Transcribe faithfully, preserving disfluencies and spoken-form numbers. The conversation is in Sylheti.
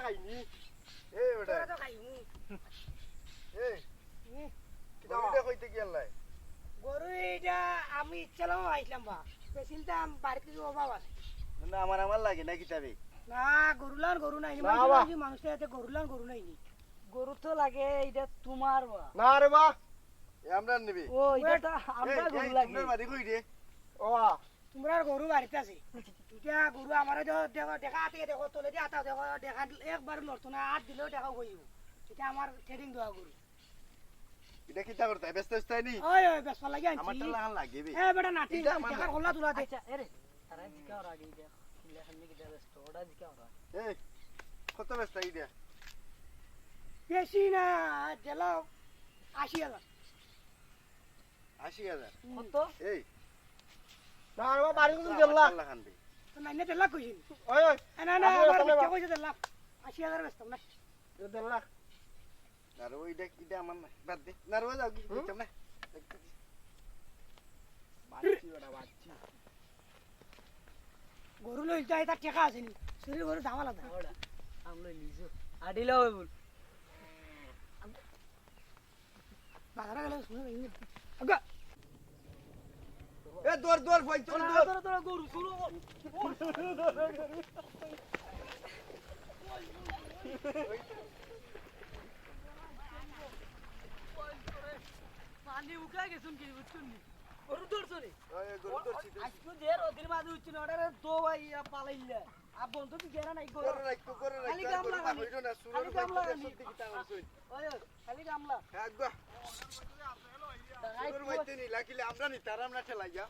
খাইনি। এই বেটা। তোরা তো খাইনি। এই, হুম। কিতা গরু এটা কইতে কি আল্লাহ? গরু এটা আমি ইচ্ছা লাও আইছিলাম বা। বেশিলতাম বাড়িতে যে অভাব আছে। না, আমার, আমার লাগে না কিতাবে। না, গরুলান গরু নাই। না মানুষের বা। মানুষের হাতে গরুলান গরু নাই নি। গরু তো লাগে, এটা তোমার বা। না রে বা, এ আমরা নিবি। ও, এটা তো আমরা এই, গরু এই, লাগে। তোমরা বাড়ি কই রে? ও, তোমরার গরু বাড়িত আছে। ইটা গরু আমারে দেখো, দেখো, দেখা আতে দেখো, তলে দিয়া আতা দেখো, দেখা একবার নড়তো না, আত দিলেও দেখা অইবো। ইটা আমার trading দেওয়া গরু। ইটা কিতা করতে? ব্যস্ত ব্যস্ত নি? ওই, ওই, বেচবার লাগি আনছি। আমার তো লাগান লাগে বে। এ বেটা নাতি, ইটা আমার দেখা না। কল্লা তুলা দে। আচ্ছা, এরে, তারা জিকা ওরা আগে ইটা। কিলা সামনে কিতা ব্যস্ত, ওটা জিকা ওরা। এই, কত ব্যস্ত ইটা? বেশি না, দিলাও আশি হাজার। আশি হাজার? হুম। কত? এই। না, আমার বাড়ি কোন আমার গেল্লা? কল্লা খান দে। তো নাইনে দেড় লাখ কইছিল। ওই, ওই। এ, না, না, আশি হাজার আমার টাকা মিথ্যা বা- কইছে দেড় লাখ। আশি হাজার বেচতাম না। এ দেড় লাখ। না রে, ওই দেখ, ইটা আমার না। বাদ দে। না রে, ওই যাও, কি হুম? দিতাম না। বাচ্চি ওটা, বাচ্চি। গরু লইল তো, এটা টেকা আছে নি। চুরির গরু দাম আলাদা। ওটা, আম লই লিজো। আডিলা ওই বল। বাজারে গেলে শুনে দেখি। আগে। এ, দৌড়, দৌড়, ভাই, দৌড়, দৌড়। দৌড়, দৌড়, গরু, গরু। পানি উকাই গেছুন কি, বুঝছুন নি? গরু ধরছো রে? ওই, গরু ধরছি, ধরছি। আজকে যে রোদের মাঝে উঠছুন, ওটা রে দো ভাই, ইয়া, পালাইলা। আর বন্ধু তুই গেরা নাই, গরু। গরু রাখতো, গরু খালি রাখতো, গামলা গরু খালি। বাহিরও না, সুরের খালি গামলা বাহিরতে খালি। সব দিকে টাকা আছে। ওই, ওই, খালি গামলা। হ্যাঁ, গো। দাঁড়াই সুরের তো। মাইতে নি, লাগিলে আমরা নি, তারা আমরা ঠেলাই যা।